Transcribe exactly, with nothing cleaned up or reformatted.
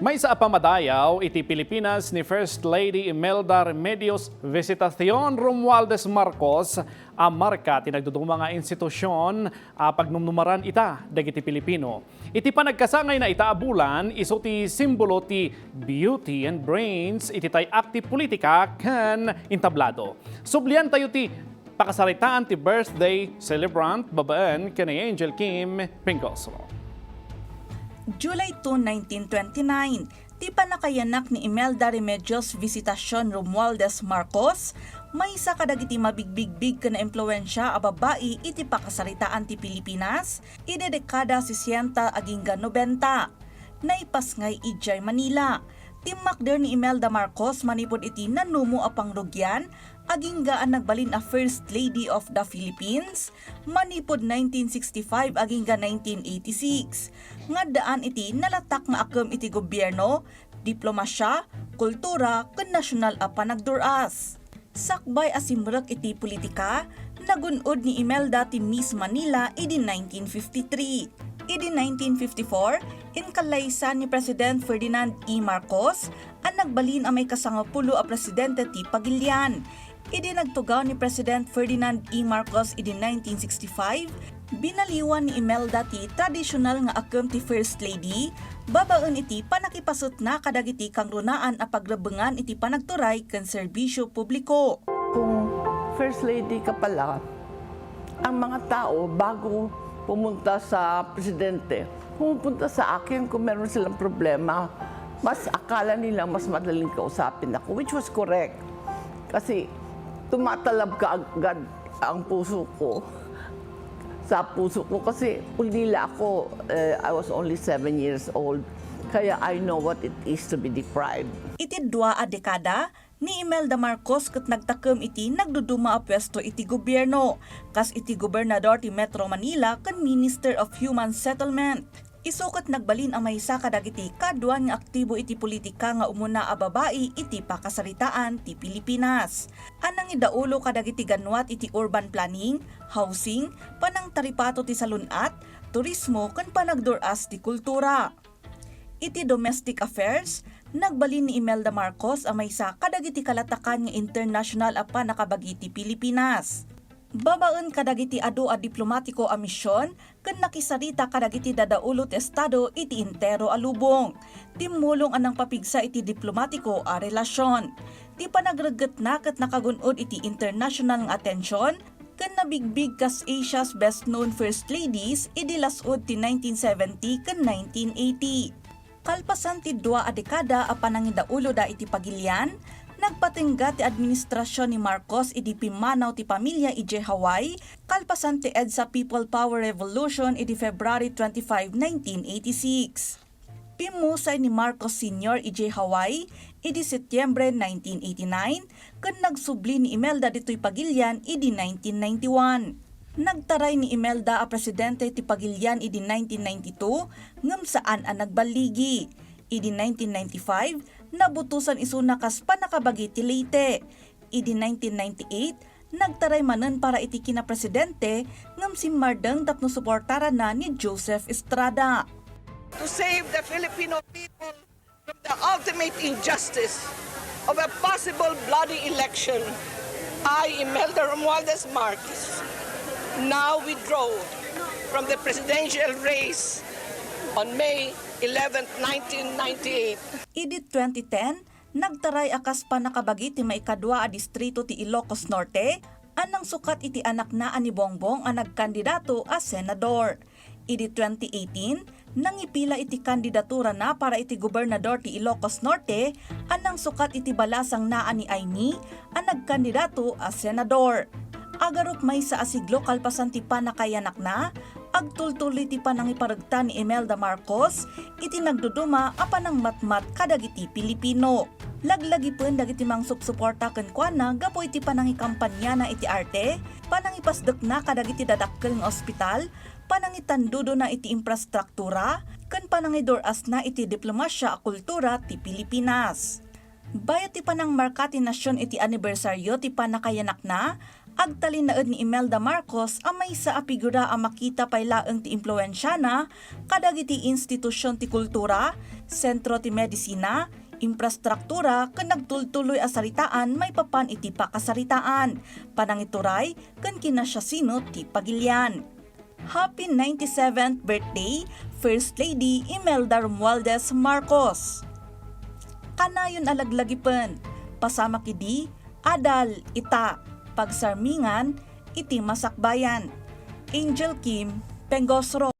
Maysa a pamadayaw iti Pilipinas ni First Lady Imelda Remedios Visitacion Romualdez Marcos a marka ti nagduduma nga institusion a pagnumnumaran ita dagiti Pilipino. Iti panagkasangayna ita a bulan, isu ti simbolo ti beauty and brains iti tay-ak ti politika ken entablado. Subliantayo ti pakasaritaan ti birthday celebrant babaen ken ni Angel Kim Pingosro. July two, nineteen twenty-nine, ti pannakayanak ni Imelda Remedios Visitacion Romualdez Marcos, maysa kadagiti mabigbigbig ken naimpluensia a babbai iti pakasaritaan ti Pilipinas idi dekada sesenta agingga nobenta. Naipasngay idiay Manila. Timmakder ni Imelda Marcos manipud iti nanumo a pangrugian agingga a nagbalin a First Lady of the Philippines manipud nineteen sixty-five agingga nineteen eighty-six, nga addaan iti nalatak nga akem iti gobierno, diplomasia, kultura, ken nasional a panagdur-as. Sakbay a simrek iti politika, nagun-od ni Imelda ti Miss Manila idi nineteen fifty-three. Idi nineteen fifty-four, inkallaysa ni President Ferdinand E. Marcos a nagbalin a maikasangapulo a presidente ti Pagilian. Idi nagtugaw ni President Ferdinand E. Marcos idi nineteen sixty-five, binaliwan ni Imelda ti tradisyonal nga akem ti First Lady babaen iti pannakipasutna kadagiti kangrunaan a pagrebbengan iti panagturay ken serbisyo publiko. Kung First Lady ka pala, ang mga tao bago pumunta sa presidente, pumupunta sa akin kung meron silang problema. Mas akala nila mas madaling kausapin ako, which was correct. Kasi tumatalab ka agad ang puso ko sa puso ko kasi ulila ako, eh, I was only seven years old. Kaya I know what it is to be deprived. Iti dua a dekada, ni Imelda Marcos ket nagtakem iti nagduduma a puesto iti gobierno, kas iti gobernador ti Metro Manila ken Minister of Human Settlement. Isu ket nagbalin a maysa kadagiti kaaduan nga aktibo iti politika nga umuna a babai iti pakasaritaan ti Pilipinas. A nangidaulo kadagiti ganwat iti urban planning, housing, panangtaripato ti salun-at, turismo ken panagdur-as ti kultura. Iti domestic affairs, nagbalin ni Imelda Marcos a maysa kadagiti kalatakan nga international a pannakabagi ti Pilipinas. Babaen kadagiti adu a diplomatiko a mision ken nakisarita kadagiti dadaulo ti estado iti entero a lubong, timmulong a nangpapigsa iti diplomatiko a relasion. Ti panagreggetna ket nakagun-od iti international nga atension ken nabigbig kas Asia's best-known first ladies idi las-ud ti nineteen seventy ken nineteen eighty. Kalpasan ti dua a dekada a panangidauloda iti pagilian, nagpatingga ti administrasion ni Marcos idi pimmanaw ti pamilya idiay Hawaii kalpasan ti EDSA People Power Revolution idi February twenty-five, nineteen eighty-six. Pimmusay ni Marcos Senior idiay Hawaii idi Setyembre nineteen eighty-nine ken nagsubli ni Imelda ditoy pagilian idi nineteen ninety-one. Nagtaray ni Imelda a presidente ti pagilian idi nineteen ninety-two ngem saan a nagballigi. Idi nineteen ninety-five, nabutosan isuna kas pannakabagi ti Leyte. Idi nineteen ninety-eight, nagtaray manen para iti kinapresidente ngem simmardeng tapno suportaranna ni Joseph Estrada. To save the Filipino people from the ultimate injustice of a possible bloody election, I, Imelda Romualdez Marcos, now withdraw from the presidential race on May eleventh, nineteen ninety-eight. Idi twenty ten, nagtaray a kas pannakabagi ti maikadua a distrito ti Ilocos Norte a nangsukat iti anakna a ni Bongbong a nagkandidato a senador. Idi twenty eighteen, nangipila iti kandidaturana para iti gobernador ti Ilocos Norte a nangsukat iti balasangna a ni Imee a nagkandidato a senador. Agarup maysa a siglo kalpasan ti pannakayanakna, agtultuloy ti panangiparegta ni Imelda Marcos iti nagduduma a panangmatmat kadagiti Pilipino. Laglagipen dagiti mangsupsuporta kenkuana gapu iti panangikampaniana iti arte, panangipasdekna kadagiti dadakkel nga ospital, panangitandudona iti infrastruktura, ken panangidur-asna iti diplomasia a kultura ti Pilipinas. Bayat ti panangmarka ti nasion iti anibersaryo ti pannakayanakna, Agtalinaed ni Imelda Marcos a maysa a figura a makita pay laeng ti impluensiana kadagiti institusion ti kultura, sentro ti medisina, infrastruktura ken nagtultuloy a saritaan maipapan iti pakasaritaan, panangituray ken kinasiasino ti pagilian. Happy ninety-seventh birthday, First Lady Imelda Romualdez Marcos. Kanayon a laglagipen, pasamak idi adal, ita, pagsarmingan iti masakbayan. Angel Kim Pengosro.